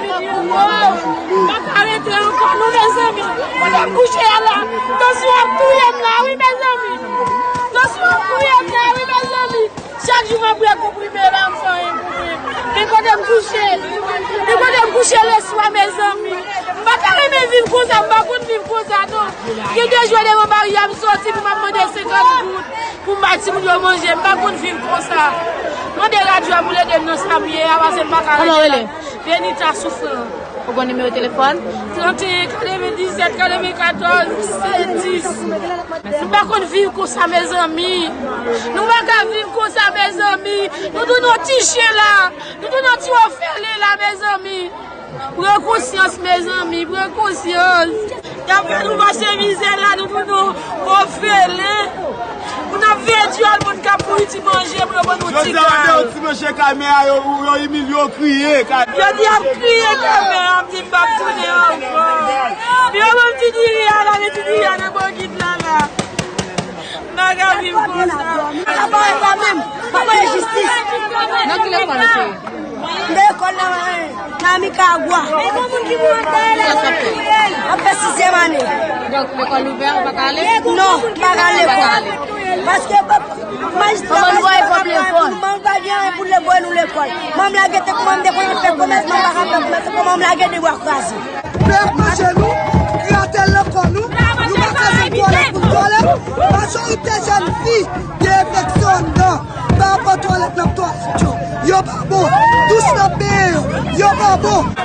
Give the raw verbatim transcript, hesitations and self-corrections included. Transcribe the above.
Mwen pa ka rete ankò non, mezanmi. Kote m kouche a la, tansyon ap touye m la wi, mezanmi. Tansyon ap touye m la wi, mezanmi. Chak jou m ap bwè konprime la, m fè anyen pou mwen. Men kote m kouche, men kote m kouche leswa, mezanmi. M pa ka renmen viv konsa, m pa konn viv konsa non. Gen de jou devan bari a m soti pou m ap mande senkant goud pou m bay timoun yo manje. M pa konn viv konsa. Mande radyo a pou l ede m nan sa m ye a, paske m pa ka rete la. Benita Soufran. Ou gon nimewo telefòn? Trannteyen, katrevenndisèt, katrevenkatòz, dis. Nou pa konn viv konsa, mezanmi. Nou pa ka viv konsa, mezanmi. Nou tounen yon ti chen la. Nou tounen yon ti òfelen la, mezanmi. Pran konsyans, mezanmi. Pran konsyans. Y ap fè nou pase mizè la, nou tounen òfelen. Moun ap veye dyòl, moun k ap mouri ti manje pou yo ban nou ti kay. Jodi a, yo ti manje kay, men a yo, yo imilye, yo kriye. Yo di y ap kriye kanmenm, ap di m p ap tounen ankò. Yo ban m ti diri a la, men ti diri a nan bò gid la la. M pa ka viv konsa. Apa e pa menm, pa mande jistis. Nan ki lekòl ou te ye? M te lekòl nan, nan Mikagwa. Ap fè sizyèm ane. Donk, lekòl ouvè, ou pa ka ale? Non, m pa ka ale lekòl. Paske majistra, majistra pa gen anyen pou l voye nou lekòl. Manm lage te kòman m te konn fè komès, manm pa ka fè komès, kòman m lage de bwa kraze. Pèp manje nou, gratèl nan kò nou, nou pa ka jwenn twalèt pou n twalèt. Majorite jèn fi gen enfeksyon anndan pa rapò twalèt n ap twalèt yo. Yo pa bon. Dous n ap benyen yo. Yo pa bon.